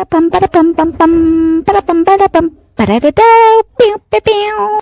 Para pam para pam pam pam para pam para pam para da da piu piu piu.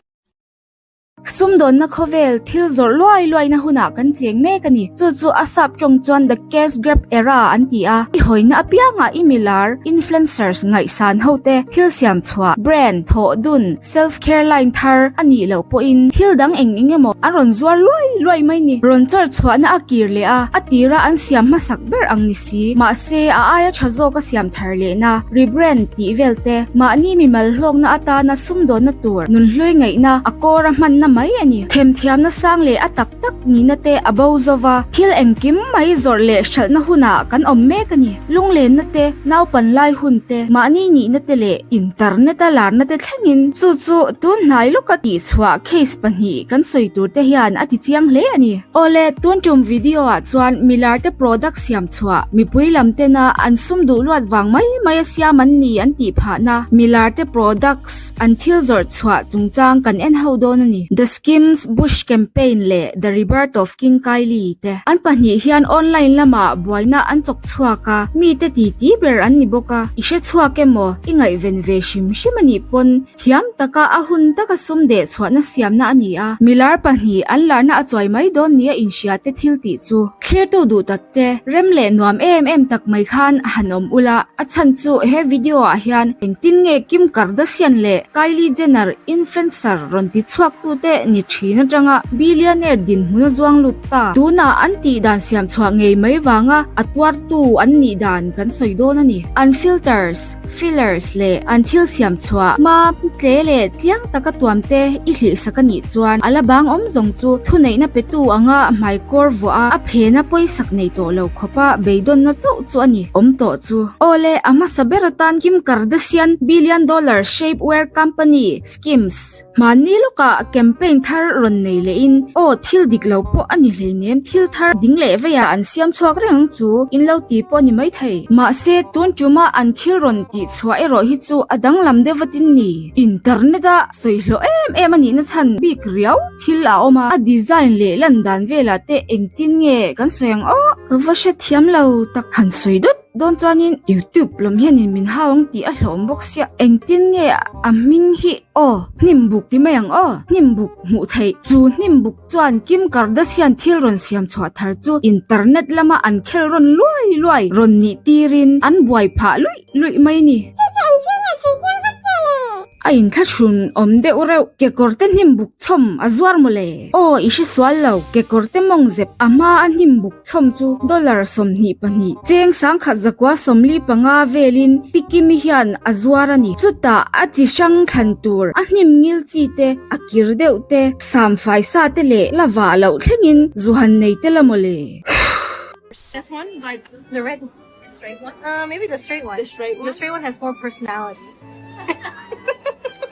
Sumdawnna khawvel thil zawrh luai luaina hunah kan cheng mek a ni. Chu chu a sap tawng chuan the cash grab era an ti a. I hawina apiangah i milar, influencers, ngaihsan hote thil siam chhuah, brand, thawh dun, self care line thar a nih loh pawhin thil dang eng eng emaw an rawn zuar luai luai mai ni. Rawn chawr chhuahna a kir leh a, a tira an siam hmasak ber ang ni si. Mahse, a aia tha zawk a siam thar lehna, rebrand tih vel te, mahni mimal hlawkna atana sumdawnna tur nunhlui ngaihna a kawr a hmanna mai a ni. Themthiamna sang leh a tak tak nihna te a bo zo va, thil engkim mai zawrh leh hralhna hunah kan awm mek a ni. Lunglenna te, naupan lai hun te, mahni nihna te leh internet a larna te thlengin chu chu tun hnai lawka tihchhuah case pahnih kan sawi tur te hian a ti chiang hle a ni. Awle, tun tum video ah chuan milar te product siam chhuah, mipui lam tena an sum duh luat vang mai mai a siam an ni an tih phahna milar te products an thil zawrh chhuah chungchang kan en ho dawn a ni. The Skims Bush Campaign leh The Rebirth of King Kylie te an pahnih hian online lamah buaina an chawk chhuak a, mite titi ber an ni bawk a, i hre chhuak emaw i ngaihven ve hrim hrim a nih pawn Thiam taka a hun taka sum deh chhuahna siamna a ni a, milar pahnih an larna a chuai mai dawn nia inhria te thil tih chu thlirtu duh tak te, rem leh nuam em em tak mai khan a han awm ula, a chhan chu he video ah hian engtin nge Kim Kardashian leh Kylie Jenner influencer rawn ti chhuak tu te ni thin atanga billionaire dinhmun a zuang lut ta, tunah an tih dan siam chhuah ngei mai vanga a tuartu an nih dan kan sawi dawn a ni. An filters. Fillers leh an thil siam chhuah hma tle leh tliang taka tuam te i hlihsak a nih chuan a la bang awm zawng chu thuneihna petu anga hmaikawr vuah a, a phena pawisak nei tawh lo khawpa beidawnna chauh chu a ni awm tawh chu. Awle, a hmasa ber atan Kim Kardashian billion dollar shapewear company Skims Mahni lawkah campaign thar rawn nei lehin aw thil dik lo pawh a ni hleinem thil thar ding leh veiah an siam chhuak reng ang chu in lo ti pawh a ni maithei. Mahse tun tuma an thil rawn tih chhuah erawh hi chu a danglam deuh vatin ni. Internet a sawi hlawh em em a nihna chhan bik riau thil a awm a, a design leh lan dan velah te engtin nge kan sawi ang aw ka va hrethiam lo tak han sawi dawt. Dawn chuanin YouTube lam hianin min hau ang tih a hlauhawm bawk sia, engtin nge a hming hi aw hnim buk ti mai ang aw, hnim buk hmuh theih. Chu hnim buk chuan Kim Kardashian thil rawn siam chhuah thar chu internet lama an khel rawn luai luai rawn nih tirin an buai phah luih luih mai ni. Chu chu eng thil nge sawi chiang vak che le? A inthlahrun awm deuh reuh, kekawrte hnim buk chhawm a zuar maw le? Aw i hre sual lo, kekawrte mawng zep a hma a hnim buk chhawm chu dollar 22, cheng sangkhat zakua 45 velin Pi Kimi hian a zuar a ni. Chutah a chi hrang thlan tur a hnim ngil chi te, a kir deuh te, sam fai sa te leh la vah loh thlengin zu han nei tel a maw le? This one like the red straight one? Uh, maybe the straight one. The straight one? The straight one has more personality.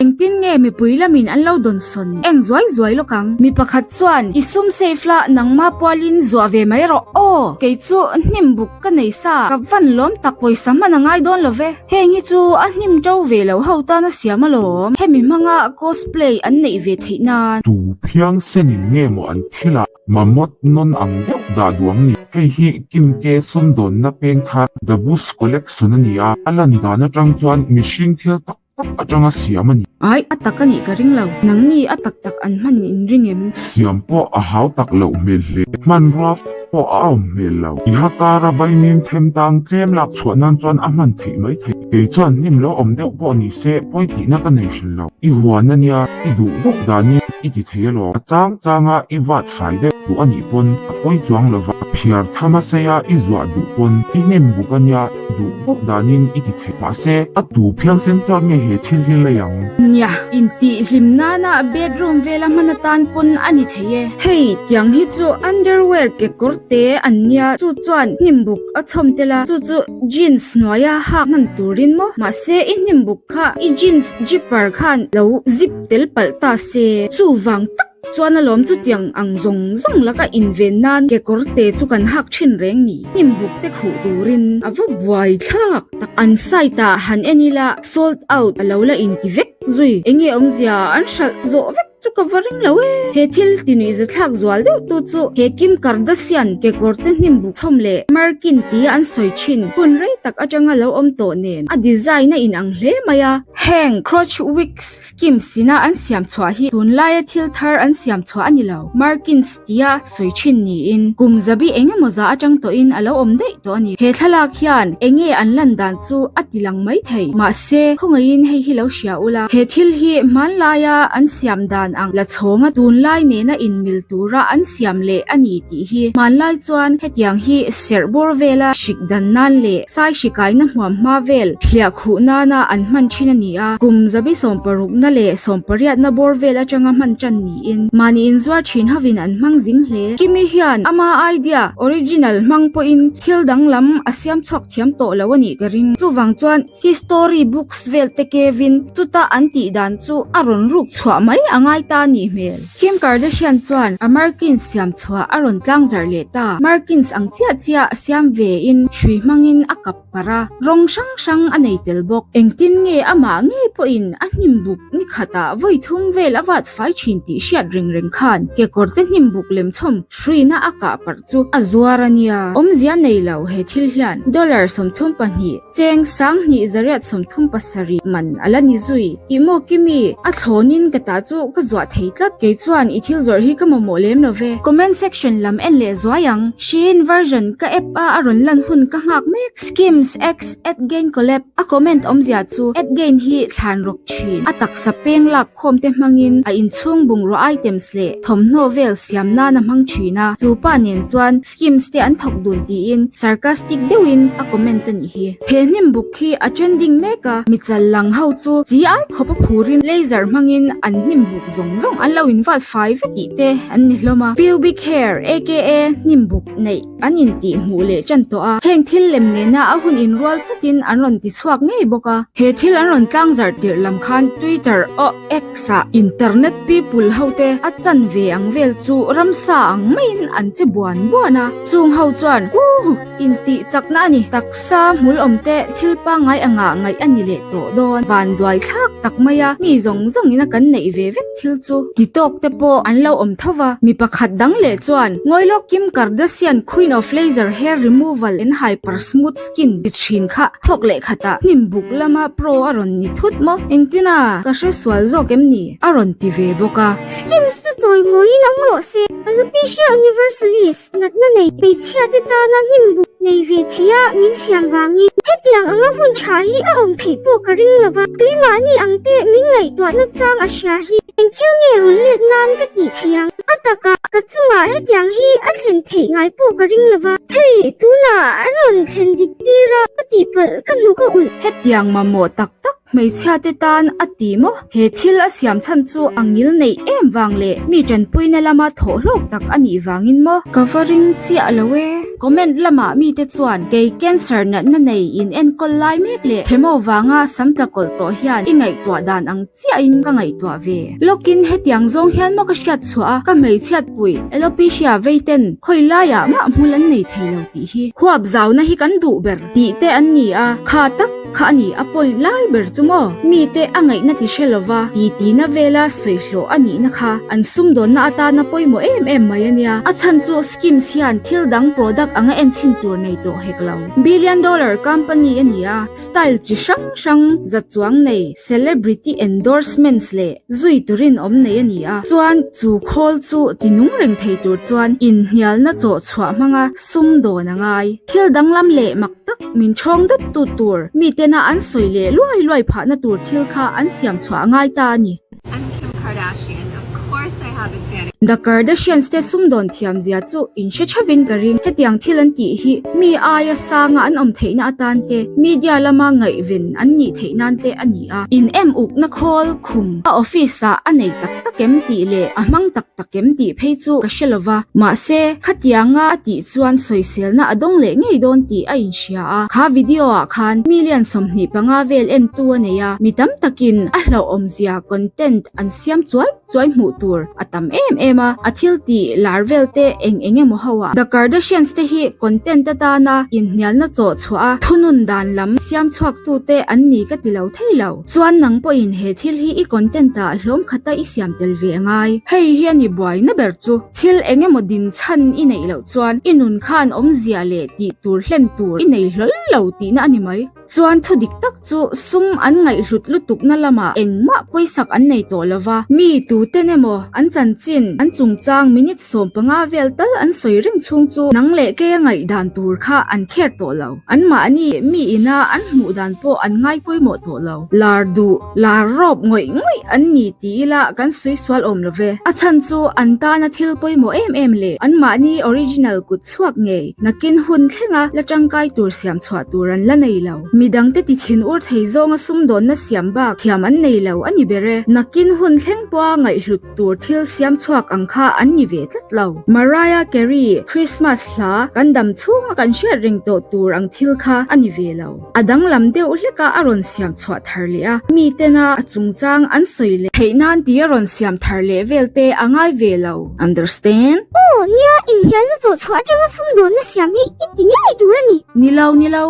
Engtin nge mipui lamin an lo dawn sawn en zuai zuai lawk ang? Mi pakhat chuan, I sum safe la, nangma pualin zuah ve mai rawh. Aw, kei chu hnim buk ka nei sa, ka van lawm tak, pawisa hman a ngai dawn lo ve. Heng hi chu a hnim to ve lo ho tan a siam alawm. Hemi hmanga cosplay an neih ve theih nan. Tu phiangsenin nge maw an thil a? Mamawt nawn ang deuh dah duh ang ni. Hei hi Kim K sumdawnna peng thar The Bush Collection a ni a, a lan dan atang chuan mihring thil tak tak atanga siam a ni. Ai, a tak a nih ka ring lo. Nangni a tak tak an hman in ring em? Siam pawh a hau tak loh hmel hle. Hmanrua pawh a awm hmel lo. I ha kara vaimim them tang tlem lak chhuah nan chuan a hman theih mai theih. Kei chuan hnim lo awm deuh pawh ni se pawi tihna ka nei hran lo. I huan a nia, i duh deuh danin i ti thei alawm. A chang changa i vat fai deuh duh a nih pawn a pawi chuang lo va, phiar tham a sei a i zuah duh pawn i hnim buk a nia, duh deuh danin i ti thei. Mahse, a tu phiangsen chuan nge he thil hi lei ang? Nia, intihhlim nana bedroom vela hman atan pawn a ni thei e. Hei, tiang hi chu underwear kekawr te an nia, chu chuan hnim buk a chhawm tel a, chu chu Jeans hnuaia hak hman turin maw? Mahse i hnim buk kha i jeans zipper khan lo zip tel palh ta se. Chuvang tak chuan alawm chutiang ang zawng zawng laka inven nan kekawr te chu kan hak thin reng ni. Hnim buk te khuh turin a va buai thlak tak. An site ah han en ila sold out a lo la inti vek zui. Enge awmzia an hralh zawh vek. chu ka va ring lo e. He thil ti nuihzathlak zual deuh tu chu he Kim Kardashian kekawrte hnim buk chhawm leh Merkin tia an sawi thin hun rei tak atanga lo awm tawh nen a design a inang hle mai a. Heng Crotch Wicks Skims ina an siam chhuah hi tunlaia thil thar an siam chhuah a ni lo. Merkins tia sawi thin niin kum zabi eng emaw za atang tawhin a lo awm daih tawh a ni. He thlalak hian eng nge an lan dan chu a ti lang mai thei. Mahse, khawngaihin hei hi lo hria ula, he thil hi hmanlaia an siam dan ang la chhawnga tunlai nena inmil tura an siam leh a ni tih hi. Hmanlai chuan hetiang hi serh bawr vela hrik dan nan leh sai hrikaina hmuam hma vel thliah khuh nana an hman thin a ni a, kum zabi sawmparukna leh sawmpariatna bawr vel atanga hman tan niin mahni inzuar thin hovin an hmang zing hle. Kimi hian ama idea original hmang pawhin thil danglam a siam chhuak thiam tawh lo a nih ka ring. Chuvang chuan history books vel te kevin chuta an tih dan chu a rawn ruk chhuah mai a ngai ta a nih hmel. Kim Kardashian chuan a Merkins siam chhuah a rawn tlang zarh leh ta. Merkins ang chiah chiah siam ve in hrui hmangin a kap parh a, rawng hrang hrang a nei tel bawk. Engtin nge amah ngei pawhin a hnim buk ni khatah vawi thum vel a vat fai thin tih hriat reng reng khan kekawrte hnim buk lemchhawm hruina a kah parh chu a zuar a nia. Awmzia nei lo he thil hian dollar 32 cheng sanghnih zariat 37 man a la ni zui. Ih maw Kimi, a thlawnin ka ta chu ka zuah thei tlat. Kei chuan i thil zawrh hi ka mamawh lem lo ve. Comment section lam en leh zuai ang. Shein version ka app a a rawn lan hun ka nghak mek. Skims X at gain collab a comment awmzia chu at gain hi thlan rawk thin. A taksa peng lak khawm te hmangin a inchhung bungraw items leh thawmhnaw vel siam nan a hmang thin a, chu pa nen chuan Skims te an thawk dun tiin sarcastic deuhin a comment a nih hi. He hnim buk khi a trending mek a, mi chal lang ho chu chi ai khawp a phurin laser hmangin an hnim buk zawng zawng an lo inval fai vek tih te an ni hlawm a. Pubic hair aka hnim buk neih an intih hmuh leh tan tawh a, heng thil lem nena a hun inrual chatin an rawn ti chhuak ngei bawk a. He thil an rawn tlangzarh tirh lam khan Twitter aw X ah internet people ho te a chan ve ang vel chu ramsa ang maiin an che buan buan a, chung ho chuan Uhu! Intih chakna a ni. Taksa hmul awm te thil pangngai angah ngaih a ni leh tawh dawn. Vanduai thlak tak mai a, mi zawng zawngin a kan neih ve vek thil chu ti tawk te pawh an lo awm tho va. Mi pakhat dang leh chuan ngawi lawk Kim Kardashian Queen of Laser Hair Removal and Hyper Smooth Skin ti thin kha thawk leh khatah hnim buk lama pro a rawn ni thut maw? Engtin a? Ka hre sual zawk em ni? A rawn ti ve bawk a. Skims chu chawimawiin awm rawh se. Alopecia universalis natna nei hmeichhia te tana hnim buk nei ve thei a min siam vangin hetiang anga hun tha hi a awm theih pawh ka ring lo va, keimahni ang te min ngaihtuahna chang a hria hi eng thil nge rul let nan ka tih theih ang? A takah ka chungah hetiang hi a thlen theih ngai pawh ka ring lo va, hei tunah a rawn thlen dik tir a ka tihpalh ka hnuk a ulh. Hetiang mamawh tak tak Hmeichhia te tan a ti maw? He thil a siam chhan chu a ngil neih em vang leh mi tanpuina lama thawh hlawk tak a nih vangin maw? Ka va ring chiah lo e. Comment lamah mite chuan kei cancer natna nei in enkawl lai mek leh chemo vanga sam tla kawlh tawh hian i ngaihtuah dan ang chiahin ka ngaihtuah ve. Lawkin hetiang zawng hian maw ka hriat chhuah a, ka hmeichhiat pui alopecia vei ten khawi laiah mah hmul an nei thei lo tih hi. Huap zauna hi kan duh ber tih te an ni a, kha tak kha a ni a point lai ber chu maw? Mite a ngaihna ti hre lova titina vela sawi hlawh a nihna kha an sumdawnna atana pawimawh em em mai a nia. A chhan chu Skims hian thil dang product anga enchhin tur nei tawh hek lo. Billion dollar company a ni a, style chi hrang hrang za chuang nei celebrity endorsements leh zui turin awm nei a ni a, chuan chu khawl chu ti nung reng thei tur chuan inhnialna chawh chhuah hmanga sumdawn a ngai. Thil danglam leh mak tak min chhawng dat tu tur mitena an sawi leh luai luai phahna tur thil kha an siam chhuah a ngai ta a ni. I'm Kim Kardashian, of course I have a tanning. The Kardashians te sumdawn thiam zia chu in hre theuhin ka ring. Hetiang thil an tih hi mi aia sanga an awm theihna atan te, media lama ngaihven an nih theih nan te a ni a. In em ukna khawl khum a office ah a nei tak tak em tih leh a hmang tak tak em tih phei chu ka hre lova. Mahse, khatianga a tih chuan sawiselna a dawng leh ngei dawn tih a inhria a. Kha video ah khan million 25 vel entu a nei a, mi tam takin a hlauhawmzia content an siam chuai chuai hmuh tur a tam em em. em a, a thil tih lar vel te eng eng emaw ho ah. The Kardashians te hi content atana inhnialna chawh chhuah a thunun dan lam siam chhuak tu te an ni ka ti lo thei lo. Chuan nang pawhin he thil hi i content ah hlawm khata i siam tel ve a ngai. Hei hi a ni buaina ber chu. Thil eng emaw din chhan i neih loh chuan i nun khan awmzia leh tih tur hlen tur i nei hlawl lo tihna a ni mai. Chuan thu dik tak chu sum an ngaihhlut lutukna lamah engmah pawisak an nei tawh lo va, mi tuten emaw an chanchin, an chungchang minute 15 vel tal an sawi reng chhung chu nang leh keia ngaihdan tur kha an kher tawh lo. Anmahni mi ina an hmuh dan pawh an ngai pawimawh tawh lo. Lar duh, lar rawp ngawih ngawih an ni ti ila kan sawi sual awm lo ve. A chhan chu an tana thil pawimawh em em leh anmahni original kut chhuak ngei, nakin hun thlenga la tangkai tur siam chhuah tur an la nei lo. Midangte ti thin ur thei zawnga sumdawnna siam bak thiam an nei lo a ni ber e. Nakin hun thleng pawha ngaihhlut tur thil siam chhuak ang kha an ni ve tlat lo. Mariah Carey Christmas hla kan dam chhunga kan hriat reng tawh tur ang thil kha a ni ve lo. A danglam deuh hleka a rawn siam chhuah thar leh a, mitena a chungchang an sawi leh theih nan tih a rawn siam thar leh vel te a ngai ve lo. Understand? Aw, nia, inhnialna chawh chhuah atanga sumdawnna siam hi i ti ngei tur a ni. Ni lo, ni lo,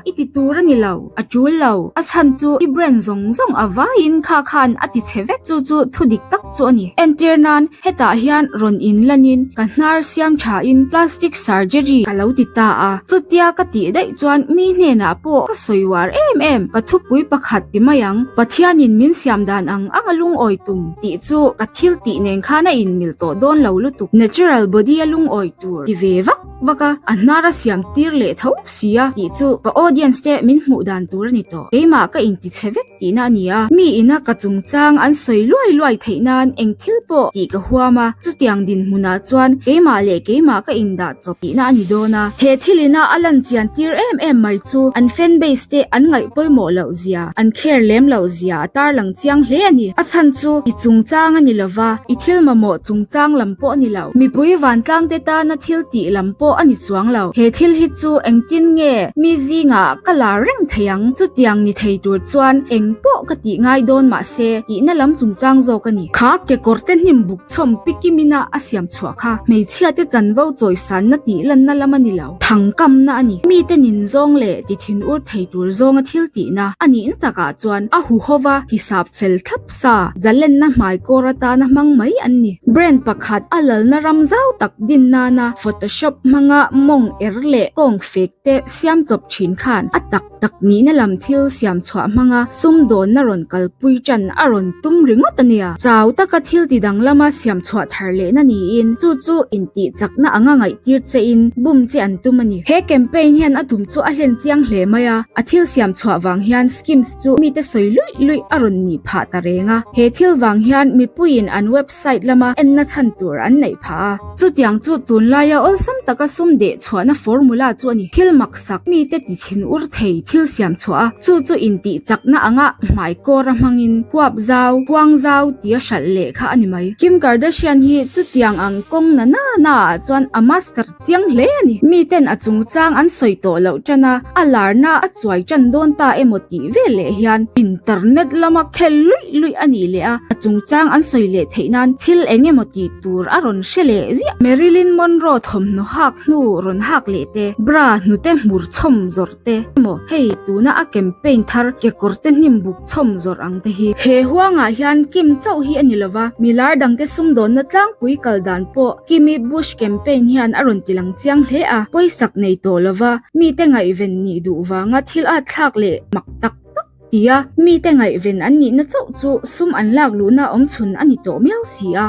i ti tur a ni lo, a tul lo. A chhan chu i brand zawng zawng a vaiin kha khan a ti chhe vek, chu chu thu dik tak chu a ni. Entir nan, hetah hian rawn inlanin ka hnar siam thain plastic surgery ka lo ti ta a. Chutia ka tih daih chuan mi hnenah pawh ka sawi uar em em, ka thupui pakhat ti mai ang, Pathianin min siam dan ang ang a lungawi tum tih chu ka thil tih nen khan a inmil tawh dawn lo lutuk. Natural body a lungawi tur ti ve vak vak a, a hnar a siam tir leh tho si a tih chu ka audience te min hmuh dan tur a ni tawh. Keimah ka inti chhe vek tihna a ni a, mi ina ka chungchang an sawi luai luai theih nan eng thil pawh tih ka huam a, chutiang dinhmunah chuan keimah leh keimah ka indah chawp tihna a ni dawn a. He thil ina a lan chian tir em em mai chu an fan base te an ngaih pawimawh loh zia, an care lem loh zia a tarlang chiang hle a ni. A chhan chu i chungchang a ni lova, i thil mamawh chungchang lam pawh a ni lo. Mipui vantlang te tana thil tih lam pawh a ni chuang lo. He thil hi chu engtin nge mi zingah ka lar reng thei ang? Chutiang ni thei tur chuan eng pawh ka tih ngai dawn mahse tihna lam chungchang zawk a ni. Kha kekawr te hnim buk chhawm pikimina a siam chhuah kha hmeichhia te chanvo chawisanna tih lanna lam a ni lo. Thangkamna a ni. Mite nin zawng leh ti thinur thei tur zawnga thil tihna a nihna takah chuan a huhova hisap fel thlap sa, zalenna hmaikawr atana hmang mai an ni. Brand pakhat a lalna ram zau tak din nana Photoshop hmanga mawng er leh kawng fek te siam chawp thin khan a tak tak nihna lam thil siam chhuah hmanga sumdawnna rawn kalpui tan a rawn tum ringawt a nia. Chau taka thil ti danglama siam chhuah thar lehna niin chu chu intihchakna anga ngaihtir chein bum che an tum a ni. He campaign hian a tum chu a hlen chiang hle mai a, a thil siam chhuah vang hian Skims chu mite sawi luih luih a rawn nih phah ta reng a. He thil vang hian mipuiin an website lama enna chhan tur an neih phah a. Chutiang chu tunlaia awlsam taka sum deh chhuahna formula chu a ni. Thil maksak mite ti thin ur thei thil siam chhuah a, chu chu intih chakna anga hmai kawra hmangin huap zau, huang zau tia hralh leh kha a ni mai. Kim Kardashian hi chutiang ang kawng na na na ah chuan a master chiang hle a ni. Miten a chungchang an sawi tawh loh tan a, a larna a chuai tan dawn ta emaw tih vel leh hian internet lama khel luih luih a nih leh a, a chungchang an sawi leh theih nan thil eng emaw tih tur a rawn hre leh ziah. Marilyn Monroe thawmhnaw hak hnu rawn hak leh te, bra hnute hmur chhawm zawrh te emaw hei tuna a campaign thar kekawr te hnim buk chhawm zawrh ang te hi. He huangah hian Kim chauh hi a ni lova, milar dangte sumdawnna tlangpui kal dan pawh Kimi Bush campaign hian a rawn tilang chiang hle a, pawisak nei tawh lova mite ngaihven nih duh vanga thil at thlak leh mak tak tak tia mite ngaihven an nihna chauh chu sum an lak luhna awmchhun a ni tawh miau si a.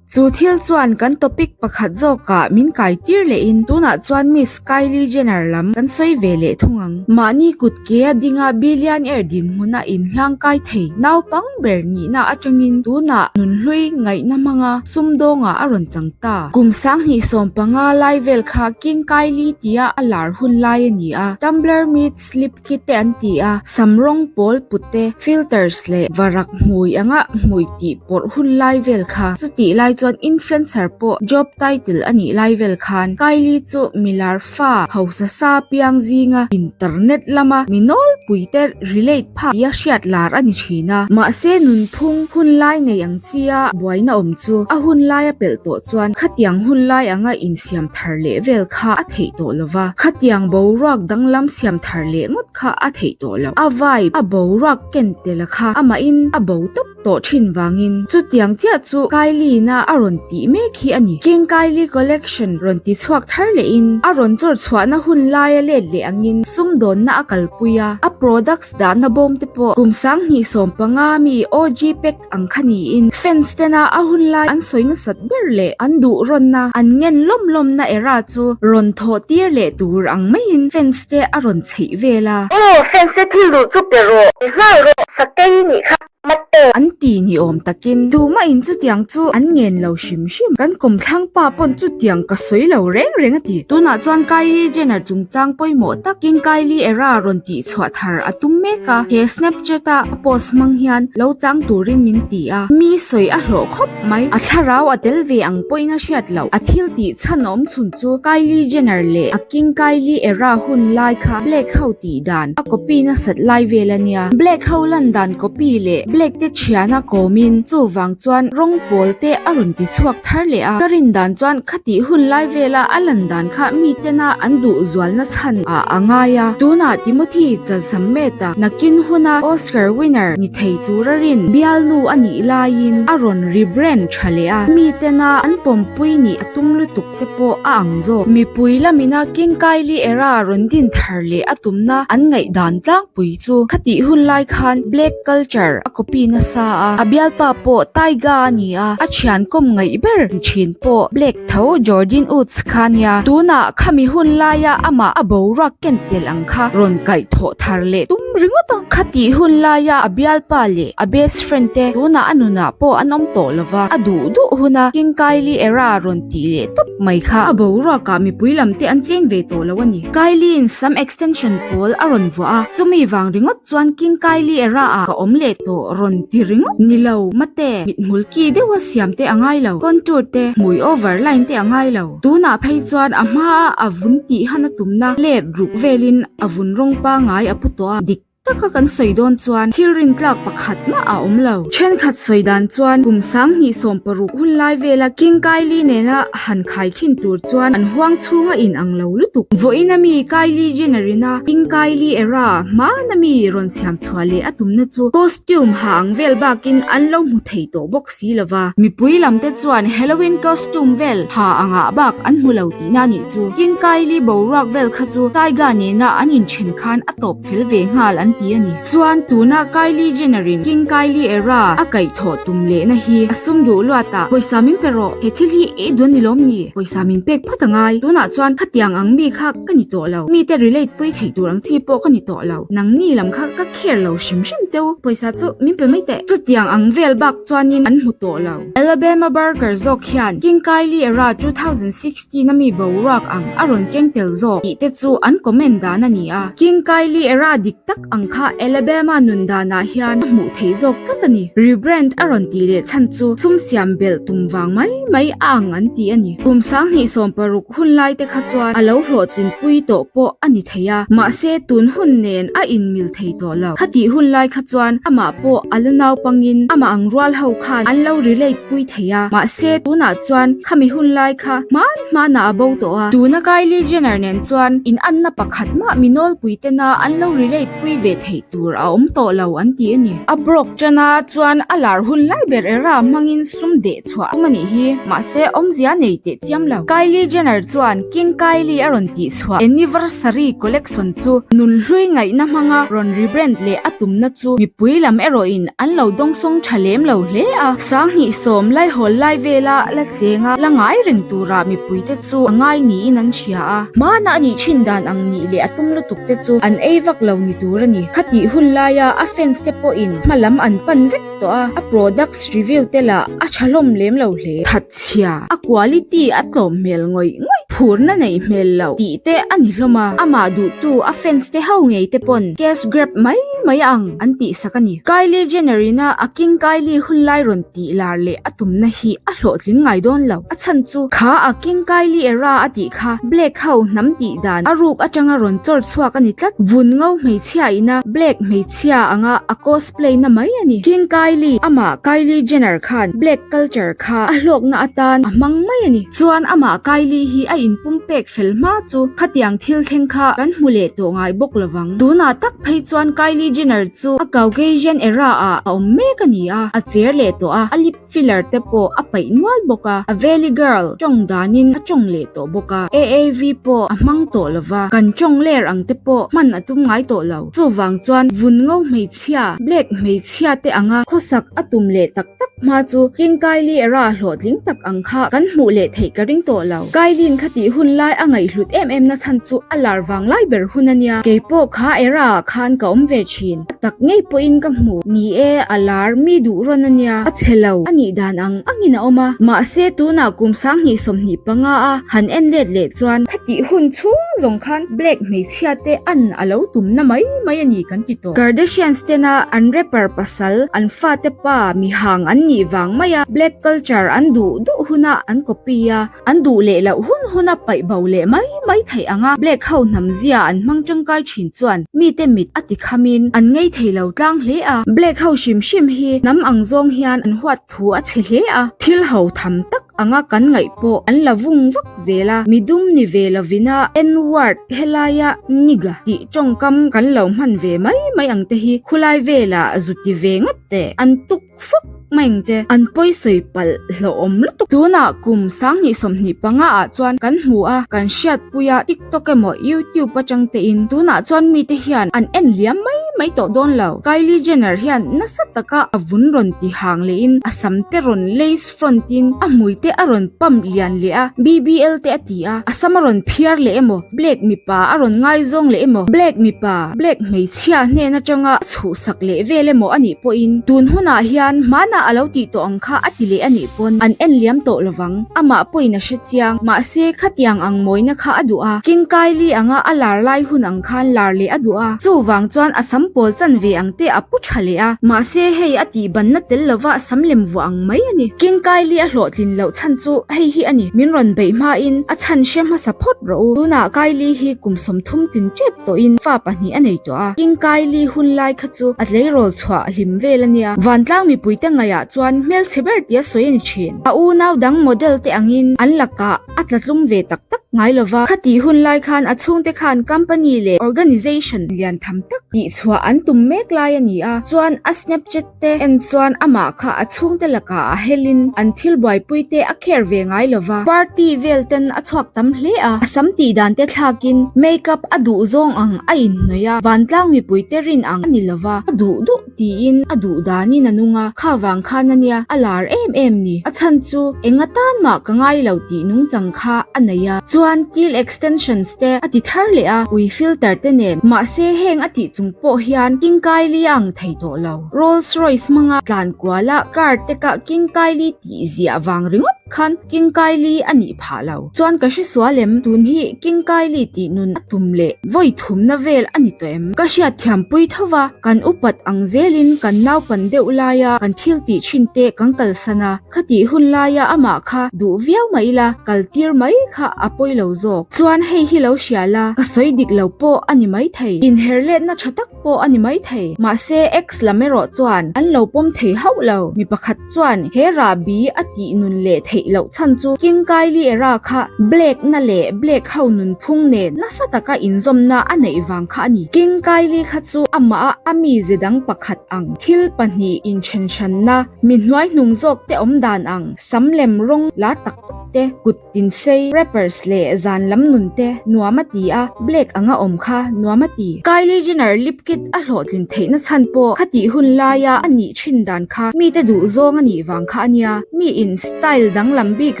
Chu thil chuan kan topic pakhat zawkah min kai tir lehin tunah chuan Miss Kylie Jenner lam kan sawi ve leh thung ang. Mahni kut ke a dinga billionaire dinhmuna inhlang kai thei naupang ber nihna atangin tunah nunhlui ngaihna hmanga sumdawngah a rawn chang ta. Kum 2015 lai vel kha King Kylie tia a lar hun lai a ni a, Tumblr meets Lip Kit te an ti a, sam rawng pawl put te, filters leh varak hmui anga hmui tih pawrh hun lai vel kha chutih lai chu. chuan influencer pawh job title a nih lai vel khan Kylie chu milar fa hausa sa piang zinga internet lama mi nawlpui te relate phak tia hriat lar a ni thin a. Mahse nunphung hun lai nei ang chia buaina awm chu a hun laia pelh tawh chuan khatiang hun lai anga insiam thar leh vel kha a theih tawh lo va, khatiang boruak danglam siam thar leh ngawt kha a theih tawh lo. A vibe, a boruak ken tel a kha amahin a bo tawp tawh thin vangin chutiang chiah chu Kylie na a rawn tih mek hi a ni. King Kylie Collection rawn ti chhuak thar lehin a rawn chawr chhuahna hun laia let leh angin sumdawnna a kalpui a, a products dahna bawm te pawh kum 2015 mi OG pack ang kha niin fans tena a hun lai an sawi nasat ber leh an duh rawnna an ngen lawm lawmna era chu rawn thawh tir leh tur ang maiin fans te a rawn chheih vel a. Aw fans te thil duh chu pe rawh, nghal rawh, sakei nih kha. Mate! An ti ni awm takin tumah in chutiang chu an ngen lo hrim hrim. Kan kawmthlang pa pawn chutiang ka sawi lo reng reng a ti. Tunah chuan Kylie Jenner chungchang pawimawh takin Kylie era rawn tih chhuah thar a tum mek a. He Snapchat a a post hmang hian lo chang turin min ti a. Mi sawi a hlawh khawp mai. A thlarau a tel ve ang pawhin a hriat loh. A thil tih chhan awm chhun chu Kylie Jenner leh a King Kylie era hun lai kha Black ho tih dan a copy nasat lai vel a nia. Black ho lan dan copy leh Black te thiana kawmin chuvang chuan rawng pawl te a rawn ti chhuak thar leh a. Ka rin dan chuan khatih hun lai vela a lan dan kha mi tena an duh zualna chhan ah a ngai a. Tunah Timothy Chalsammet-a nakin huna Oscar winner ni thei tura rin bialnu a nih laiin a rawn rebrand tha leh a. Mi tena an pawmpui nih a tum lutuk. te pawh a ang zawk. Mipui lamina King Kylie era rawn din thar leh a tumna an ngaihdan tlangpui chu khatih hun lai khan Black culture a copy nasa a, a bialpa pawh Tyga a ni a, a thian kawm ngaih ber ni thin pawh Black tho Jordyn Woods kha nia. Tunah khami hun laia amah a boruak ken tel ang kha rawn kaih thawh thar leh tum ringawt a. Khatih hun laia a bialpa leh a best friend te tunah a nunah pawh an awm tawh lova, a duh duh huna King Kylie era rawn tih leh tawp mai kha a boruakah mipui lam te an cheng ve tawh lo a ni. Kylie-in sam extension pawl a rawn vuah a, chumi vang ringawt chuan King Kylie era ah ka awm leh tawh rawn ti ringawt ni lo. Mate, mithmul ki deuha siam te a ngai lo, contour te, hmui over line te a ngai lo. Tunah phei chuan a hmaa a vun tih han a tumna let ruk velin a vun rawng pangai a pu tawh a, dik Taka kan sawi dawn chuan thil rintlak pakhat mah a awm lo. Thenkhat sawi dan chuan kum 2016 hun lai vela King Kylie nena han khaikhin tur chuan an huang chhung a in ang lo lutuk. Vawiin ami Kylie Jenner ina King Kylie era hmana mi rawn siam chhuah leh a tumna chu costume ha ang vel bakin an lo hmu thei tawh bawk si lova. Mipui lam te chuan Halloween costume vel ha angah bak an hmu lo tihna nih chu. King Kylie boruak vel kha chu Tyga nena an inthen khan a tawp fel ve nghal an ti a ni. Chuan tuna Kylie Jenner in King Kylie era a kaihthawh tum lehna hi a sum duh luat ah pawisa min pe rawh, he thil hi i duan ni lawm ni? Pawisa min pek phawt a ngai. Tunah chuan khatiang ang mi kha ka ni tawh lo. Mite relate pui theih tur ang chi pawh ka ni tawh lo. Nangni lam kha ka care lo hrim hrim cheu. Pawisa chu min pe mai teh. Chutiang ang vel bak chuanin an hmu tawh lo. Alabama Barker zawk hian King Kylie era 2016 a mi boruak ang a rawn keng tel zawk tih te chu an comment dan a ni a. King Kylie era dik tak ang kha Alabama nun danah hian a hmuh theih zawk tlat a ni. Rebrand a rawn tih leh chhan chu sum siam belh tum vang mai mai a ang an ti a ni. Kum 2016 hun lai te kha chuan a lo hlawhtlin pui tawh pawh a ni thei a, mahse tun hun nen a inmil thei tawh lo. Khatih hun lai kha chuan amah pawh a la naupangin amah ang rual ho khan an lo relate pui thei a, mahse tunah chuan khami hun lai kha hman hmanah a bo tawh a. Tuna Kylie Jenner nen chuan inanna pakhat mah mi nawlpui tena an lo relate pui ve theih tur a awm tawh lo an ti a ni. A broke tana chuan a lar hun lai ber era hmangin sum deh chhuah a awm a nih hi, mahse awmzia nei teh chiam lo. Kylie Jenner chuan King Kylie a rawn tih chhuah anniversary collection chu nunhlui ngaihna hmanga rawn rebrand leh a tumna chu mipui lam erawhin an lo dawngsawng tha lem lo hle a. 2010 laihawl lai vela la chenga la ngai reng tura mipuite chu a ngai niin an hria a. Hmana a nih thin dan ang nih leh a tum lutuk te chu an ei vak lo ni tur a ni. Khatih hun laia a fans te pawhin hma lam an pan vek tawh a, a products review te lah a tha hlawm lem lo hle. Thatchhia, a quality a tlawm hmel ngawih ngawih. Phurna neih hmel loh tih te a ni hlawm a, amah duhtu a fans te ho ngei te pawn cash grab mai mai ang an tih sak a ni. Kylie Jenner ina a King Kylie hunlai rawn tih lar leh a tumna hi a hlawhtling ngai dawn lo. A chhan chu kha a King Kylie era a tih kha Black ho hnam tih dan a ruk atanga rawn chawr chhuak a ni tlat. Vun ngo hmeichhia ina Black hmeichhia anga a cosplay na mai a ni. King Kylie, amah Kylie Jenner khan Black culture kha a hlawkna atan a hmang mai a ni. Chuan amah Kylie hi a inpumpek fel hma chu khatiang thil thleng kha kan hmu leh tawh ngai bawk lovang. Tunah tak phei chuan Kylie Jenner chu a Caucasian era ah a awm mek a ni a, a cher leh tawh a, a lip filler te pawh a paih nual bawk a, a Valley Girl tawng danin a tawng leh tawh bawk a, AAV pawh a hmang tawh lova, kan tawng ler ang te pawh hman a tum ngai tawh lo. Chuvang chuan vun ngo hmeichhia, black hmeichhia te anga khawsak a tum leh tak tak hma chu King Kylie era hlawhtling tak ang kha kan hmuh leh theih ka ring tawh lo. Kylie-n kha tih hun lai a ngaihhlut em em na chhan chu a lar vang lai ber hun a nia. Keipawh kha era ah khan ka awm ve thin. A tak ngei pawhin ka hmu. Ni e, a lar mi duh rawn a nia. A chhe lo a nih dan ang angin a awm a. Mahse tunah kum sanghnih 25 a han en let leh chuan khatih hun chhung zawng khan Black hmeichhia te an a lo tum na mai mai a ni kan ti tawh. Kardashians tena an rapper pasal an fate pa mihang an nih vang mai a black culture an duh duh huna an copy a, an duh leh loh hun huna paih bo leh mai mai theih ang a, black ho hnam zia an hmang tangkai thin chuan mite mit a ti khamin an ngei thei lo tlang hle a, black ho hrim hrim hi hnam ang zawng hian an huat thu a chhe hle a, thil ho tham tak anga kan ngaih pawh an la vung vak zel a, midum ni ve lovina N-word helaia nigga tih tawngkam kan lo hman ve mai mai ang te hi khulai velah zu ti ve ngawt teh an tuk fuk mai ang che, an pawisawi palh hlauhawm lutuk. Tunah kum sanghnih 25 ah chuan kan hmu a, kan hriatpui a, TikTok emaw YouTube atang tein tunah chuan mite hian an en liam mai mai tawh dawn lo. Kylie Jenner hian nasa taka a vun rawn ti hang lehin a sam te rawn lace front in a hmui te a rawn pump lian leh a, BBL te a ti a, a sam a rawn phiar leh emaw, black mipa a rawn ngaizawng leh emaw, black mipa, black hmeichhia hnen atanga a chhuhsak leh vel emaw a nih pawhin tun hunah hian hmanah a lo tih tawh ang kha a ti leh a nih pawn an en liam tawh lovang. Amah pawhin a hre chiang, mahse khatiang ang mawina kha a duh a, King Kylie anga a lar lai hun ang khan lar leh a duh a, chuvang chuan a sam pawl chan ve ang te a pu tha leh a, mahse hei a tih banna tel lova sam lem vuah ang mai a ni. King Kylie a hlawhtlin loh chhan chu hei hi a ni, min rawn beih hmain a chhan hre hmasa phawt rawh u. Tunah Kylie hi kum 30 tlin tep tawhin fa pahnih a nei tawh a, King Kylie hun lai kha chu a tleirawl chhuah hlim vel a nia. Vantlang mipuite ngaihah chuan hmelchhe ber tia sawi a ni thin. A unau dang model te angin an lakah a tlatlum ve tak tak ngai lova, khatih hun lai khan a chhungte khan company leh organization lian tham tak tihchhuah an tum mek lai a ni a, chuan a Snapchat te en chuan amah kha a chhungte lakah a helin an thil buaipui te a care ve ngai lova, party vel ten a chhuak tam hle a, a sam tih dan te thlakin makeup a duh zawng ang a inhnawih a, vantlang mipui te rin ang a ni lova, a duh duh. Tiin a duh danin a nung a, kha vang khan a nia, a lar em em ni. A chhan chu eng atan mah ka ngai lo tih nungchang kha a nei a. Chuan til extensions te a ti thar leh a, ui filter te nen. Mahse heng a tih chung pawh hian King Kylie a ang thei tawh lo. Rolls Royce hmanga tlan kual a car te kah King Kylie tih ziah vang ringawt khan King Kylie a nih phah lo. Chuan ka hre sual em? Tun hi King Kylie tih nun a tum leh vawi thumna vel a ni tawh em? Ka hriat thiampui tho va, kan upat ang zelin kan naupan deuh laia kan thil tih thin te kan kalsan a, khatih hun laia amah kha duh viau mai ila, kal tir mai kha a pawi lo zawk. Chuan hei hi lo hria la, ka sawi dik lo pawh a ni maithei. Inher letna tha tak pawh a ni maithei. Mahse ex lam erawh chuan an lo pawm thei hauh lo. Mi pakhat chuan he rahbi a tih nun leh theih loh chhan chu King Kylie era kha Blake na leh Blake ho nunphung nen nasa taka inzawmna a neih vang kha a ni. King Kylie kha chu amah a a mize dang pakhat ang, thil pahnih inthenhranna, mi hnuaihnung zawk te awm dan ang, sam lem rawng lar tak tak te, kut Tinsei, rappers leh zan lam nun te nuam a ti a, Blake anga awm kha nuam a ti. Kylie Jenner lip kit a hlawhtlin theihna chhan pawh khatih hun laia a nih thin dan kha mite duh zawng a nih vang kha a nia. Mi in style dang. danglam bik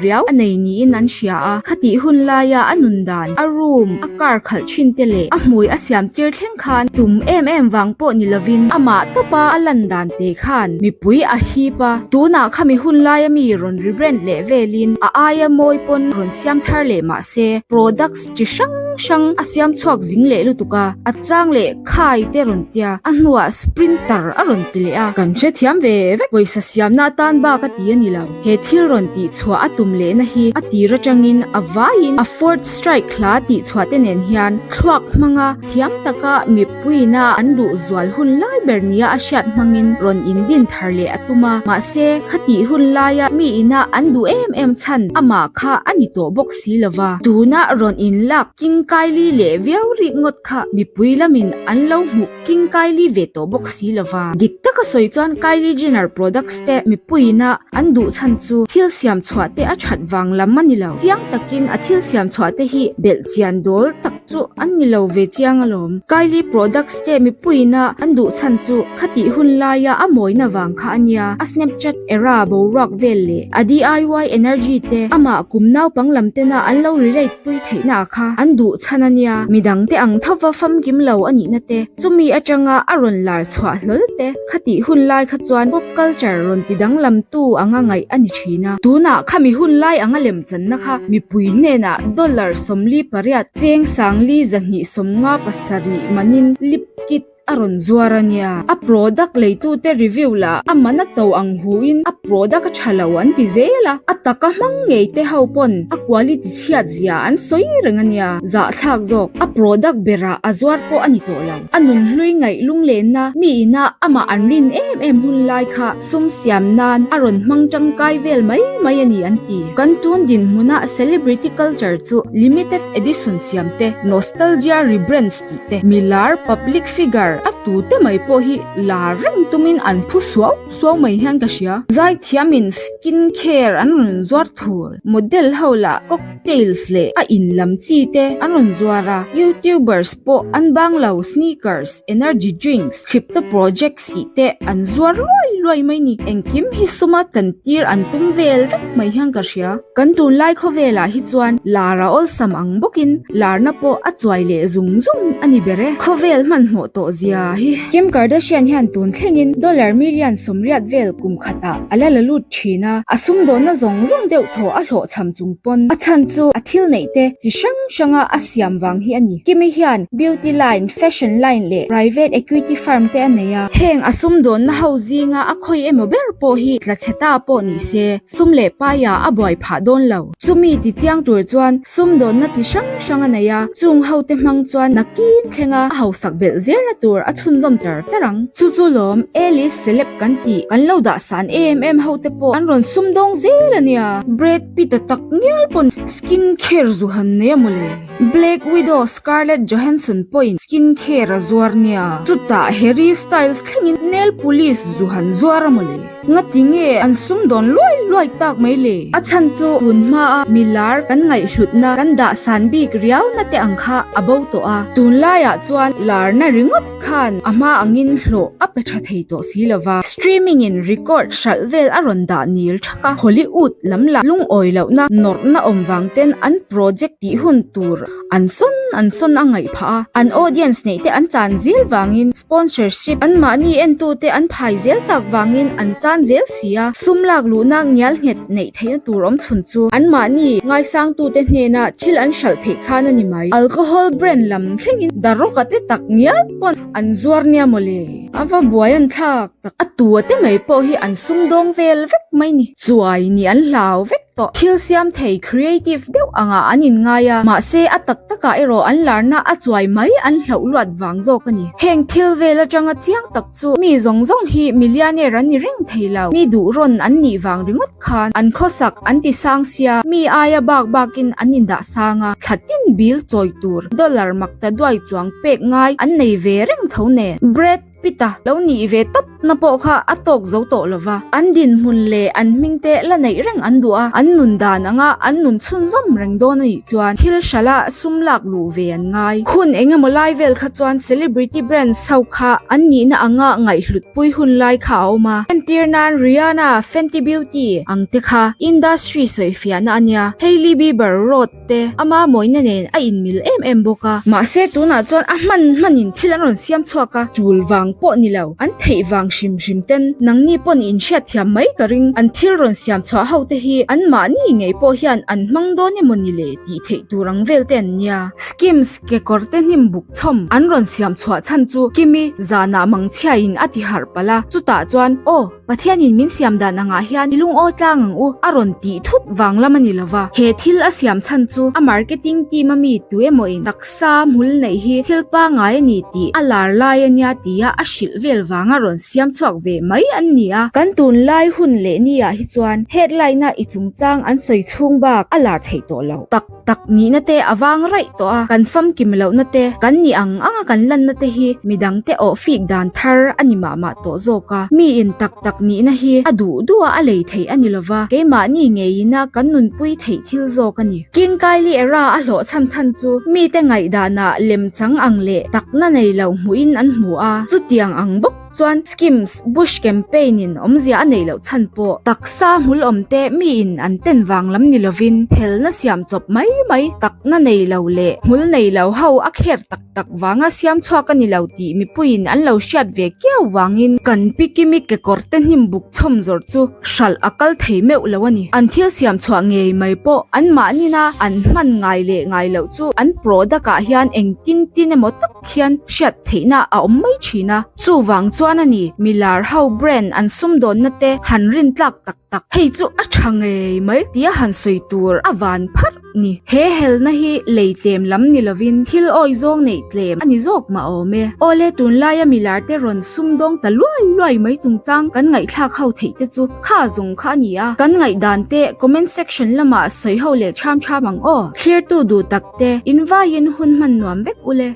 riau a nei niin an hria a, khatih hun laia a nun dan, a room, a car khalh thin te leh a hmui a siam tir thleng khan tum em em vang pawh ni lovin amah tawpa a lan dan te khan mipui a hip a, tunah khami hun laia mi rawn rebrand leh velin a aia mawi pawn rawn siam thar leh mah se products chi hrang hrang a siam chhuak zing leh lutuk a, a chang leh khai te rawn tia a hnuah sprinter a rawn ti leh a, kan hrethiam ve vek pawisa siamna atan bak a ti a ni lo. He thil rawn tih chhuah a tum lehna hi a tir atangin a vaiin a Fourth Strike hla tih chhuah te nen hian thluak hmanga thiam taka mipuiina an duh zual hun lai ber nia a hriat hmangin rawn indin thar leh a tum a. Mahse, khatih hun laia mi ina an duh em em chhan amah kha a ni tawh bawk si lova. Tuna rawn inlak King Kylie leh viau rik ngawt kha mipui lamin an lo hmuh King Kylie ve tawh bawk si lova. Dik taka sawi chuan Kylie Jenner products te mipuiina an duh chhan chu thil siam chhuah te a that vang lam a ni lo. Chiang takin a thil siam chhuah te hi belh chian dawl tak chu an ni lo ve chiang alawm. Kylie products te mipuiina an duh chhan chu khatih hun laia a mawina vang kha a nia. A Snapchat era boruak vel leh a DIY energy te amah kum naupang lam tena an lo relate pui theihna ah kha an duh chhan a nia, midang te ang thova famkim lo a nihna te, chumi atanga a rawn lar chhuah hlawl te, khatih hun lai kha chuan pop culture rawn ti danglam tu anga ngaih a ni thin a. Tunah khami hun lai anga lem channa kha mipui hnenah dollar 48 cheng 4257 manin lip kit a rawn zuar a nia. A product leitute review lah a man a to ang huin a product a tha lo an ti zel a, a taka hmang ngei te ho pawn a quality chhiat zia an sawi reng a nia. Zahthlak zawk, a product berah a zuar pawh a ni tawh lo. A nunhlui ngaih lunglenna mi ina amah an rin em em hun lai kha sum siam nan a rawn hmang tangkai vel mai mai a ni an ti. Kan tun dinhmuna celebrity culture chu limited edition siam te, nostalgia rebrands tih te, milar public figure a tu te mai pawh hi lar reng tumin an phu suau suau mai hian ka hria. Zaithiamin skin care an rawn zuar thul, model ho lah cocktails leh a in lam chi te an rawn zuar a, youtubers pawh an bang lo sneakers, energy drinks, crypto projects tih te an zuar luai luai mai ni. Engkim hi suma chantir an tum vel vek mai hian ka hria. Kan tunlai khawvelah hi chuan lar a awlsam ang bawkin larna pawh a chuai leh zung zung a ni ber e. Khawvel hmanhmawh tawh zia hi. Kim Kardashian hian tun thlengin dollar million 80 vel kum khatah a la la lut thin a, a sumdawnna zawng zawng deuh thaw a hlawhchham chung pawn a chhan chu a thil neih te chi hrang hranga a siam vang hi a ni. Kimi hian beauty line, fashion line leh private equity firm te a nei a. Heng a sumdawnna ho zinga a khawi emaw ber pawh hi tla chhe ta pawh ni se. Sum leh paia a buai phah dawn lo. Chumi ti chiang tur chuan sumdawnna chi hrang hrang a nei a, chung hote hmang chuan nakin thlenga a hausak belh zelna tur a chhunzawm char char ang. Chu chu lawm A-list celeb kan tih kan lo dah san em em hote pawh an rawn sumdawng zel a nia. Brad Pitt-a tak ngial pawn skin care zu han nei a mawle. Black Widow Scarlett Johansson pawhin skin care a zuar nia. Chutah Harry Styles thlengin nail polish zu han zuar a mawle. Ngati nge an sum dawn luai luai tak mai le? A chhan chu tun hmaa mi lar kan ngaihhlutna kan dah san bik riauna te ang kha a bo tawh a. Tunlaiah chuan larna ringawt khan a hma angin hlawh a pe tha thei tawh si lo va. Streaming in record hralh vel a rawn dah nil thak a. Hollywood lam lah lungawi lohna nawrhna awm vang ten an project tih hun tur an sawn an sawn a ngaih phah a. An audience neih te an chan zel vangin Sponsorship an mahni entute an phai zel tak vangin an chan zel si a, sum lak luhna ngial nghet neih theihna tur awm chhun chu an mahni ngaisangtute hnena thil an hralh theih khan a ni mai. Alcohol brand lam thlengin Daroka te tak ngial pawn an zuar nia mawle. A va buai an thlak tak. A tua te mai pawh hi an sumdawng vel vek mai ni. Chuai ni an hlau vek tawh. Thil siam thei creative deuh angah an inngai a, mahse a tak takah erawh an larna a chuai mai an hlauh luat vang zawk a ni. Heng thil vel atanga chiang tak chu mi zawng zawng hi millionaire an ni reng thei lo, mi duh rawn an nih vang ringawt khan an khawsak an ti sang sia, mi aia bak bakin an indah sang a, thla tin bil chawi tur dollar mak ta duai chuang pek ngai an nei ve reng tho nen. Brad. pit a, lo nih ve tawp na pawh kha a tawk zo tawh lo va. An dinhmun leh an hming te la neih reng an duh a, an nun dan anga an nun chhunzawm reng dawn a nih chuan thil hralh a sum lak luh ve an ngai. Hun eng emaw lai vel kha chuan celebrity brands ho kha an nihna anga ngaihhlut pui hun lai kha a awm a. Entir nan Rihanna, Fenty Beauty ang te kha industry sawifiahna a nia. Hailey Bieber, Rhode te ama mawina nen a inmil em em bawk a. Mahse tunah chuan a hman hmanin thil an rawn siam chhuak a, tul vang pawh ni lo, an theih vang hrim hrim ten nangni pawn in hriatthiam mai ka ring. An thil rawn siam chhuah ho te hi an mahni ngei pawh hian an hmang dawn emaw ni le tih theih tur ang vel te an nia. Skims kekawr te hnim buk chhawm an rawn siam chhuah chhan chu Kimi zanah mangchhiain a ti harh palh a, chutah chuan aw. Pathianin min siam dan angah hian i lungaw tlang ang u a rawn tih thut vang lam a ni lova. He thil a siam chhan chu a marketing team a mi tu emawin taksa hmul neih hi thil pangai a ni tih a lar lai a nia tia a hrilh vel vanga rawn siam chhuak ve mai an ni a. Kan tunlai hun leh ni ah hi chuan headline a i chungchang an sawi chhung bak a lar theih tawh lo. Tak tak nihna te a vang raih tawh a, kan famkim lohna te, kan nih ang anga kan lanna te hi midang te awh fik dan thar a ni mah mah tawh zawk a. Miin tak tak nihna hi a duh duh a a lei theih a ni lova, keimahni ngeiin a kan nunpui theih thil zawk a ni. King Kylie era a hlawhchham chhan chu mite ngaihdanah lemchang ang leh takna nei lo hmuhin an hmu a, chutiang ang bawk. Chuan Skims Bush campaign in awmzia a neih loh chhan pawh taksa hmul awm te mi in an ten vang lam ni lovin helna siam chawp mai mai takna nei lo leh hmul nei lo ho a kher tak tak vanga siam chhuak a ni lo tih mipuiin an lo hriat ve kiau vangin kan pi Kimi kekawr te hnim buk chhawm zawrh chu hralh a kal thei meuh lo a ni. An thil siam chhuah ngei mai pawh an mahnin a an hman ngai leh ngai loh chu an product ah hian engtin tin emaw tak khian hriat theihna a awm mai thin a, chuvang chuan a ni milar ho brand an sumdawnna te han rin tlak tak tak hei chu a tha ngei mai tia han sawi tur a van pharh ni. He helna hi lei tlem lam ni lovin thil awi zawng neih tlem a ni zawk mah awm e. Awle tunlaia milar te rawn sumdawng ta luai luai mai chungchang kan ngaihthlak ho theih te chu kha zawng kha a ni a, kan ngaihdan te comment section lamah sawi ho leh ṭham ṭham ang aw. Thlirtu duh tak te invaiin hun hman nuam vek ule.